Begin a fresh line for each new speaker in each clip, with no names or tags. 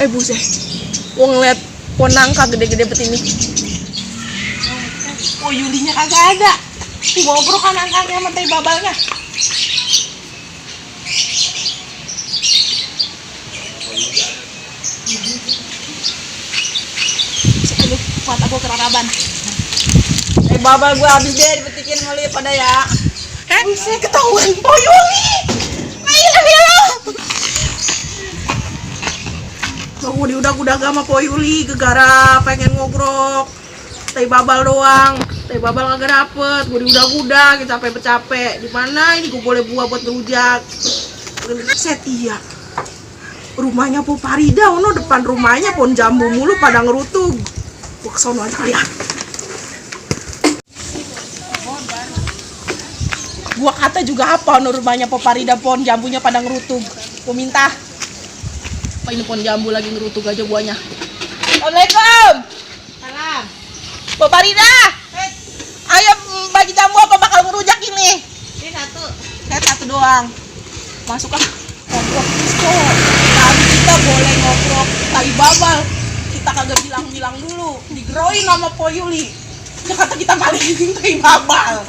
Buset. Gua ngeliat pohon nangka gede-gede bet ini.
Oh, Yulinya kagak ada. Bobrok kan angkanya sama tai babalnya. Aduh, mata gua kerakaban.
Babal gue habis deh dipetikin ngeliat pada ya.
Buset, ketahuan Po Yuli. Ayo.
Gue diudak-udak sama Po Yuli gegara pengen ngogrok tai babal doang. Tai babal kagak dapet. Gue diudak-udak capek-capek. Di mana ini gue boleh buah buat ngerujak. Set iya. Rumahnya Po Farida, ono depan rumahnya pohon jambu mulu pada ngerutug. Gue kesono aja kali ya.
Gua kata juga apa rumahnya Po Farida pohon jambunya pada ngerutug. Gua minta.
Apa ini pohon jambu lagi ngerutug aja buahnya.
Assalamualaikum. Salam. Po Farida. Ayo bagi jambu apa bakal ngerujak ini? Ini satu. Saya satu doang.
Masuklah. Ngobrol disco. Tadi kita boleh ngobrol tai babal. Kita kagak bilang-bilang dulu. Digeroin sama Po Yuli.
Ya kata kita maling tai babal.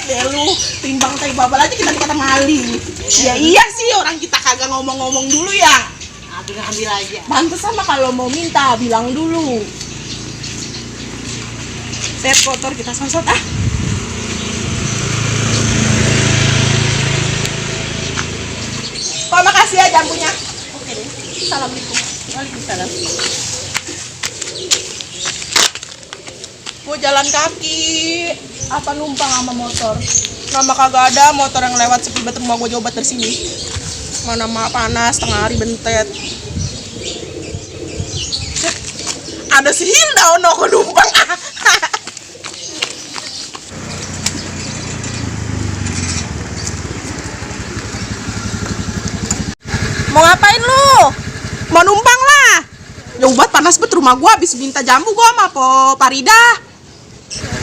Deh lu, timbang tai babal aja kita dikata maling.
Ya iya sih, orang kita kagak ngomong-ngomong dulu ya.
Ambil aja. Pantes sama kalau mau minta bilang dulu. Set kotor kita sosot ah.
Kok makasih ya jambunya.
Oke deh. Assalamualaikum.
Waalaikumsalam.
Gua jalan kaki. Apa numpang sama motor? Nama kagak ada motor yang lewat sepi banget rumah gua jauh banget dari sini. Mana mah panas tengah hari bentet. Ada si Hilda ono gua numpang. Mau ngapain lu? Mau numpang lah. Jauh banget panas banget rumah gua habis minta jambu gua sama Po Farida.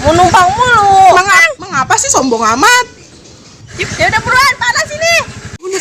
Mau numpang mulu.
Mengapa sih sombong amat?
Ya udah buruan panas ini.
Udah,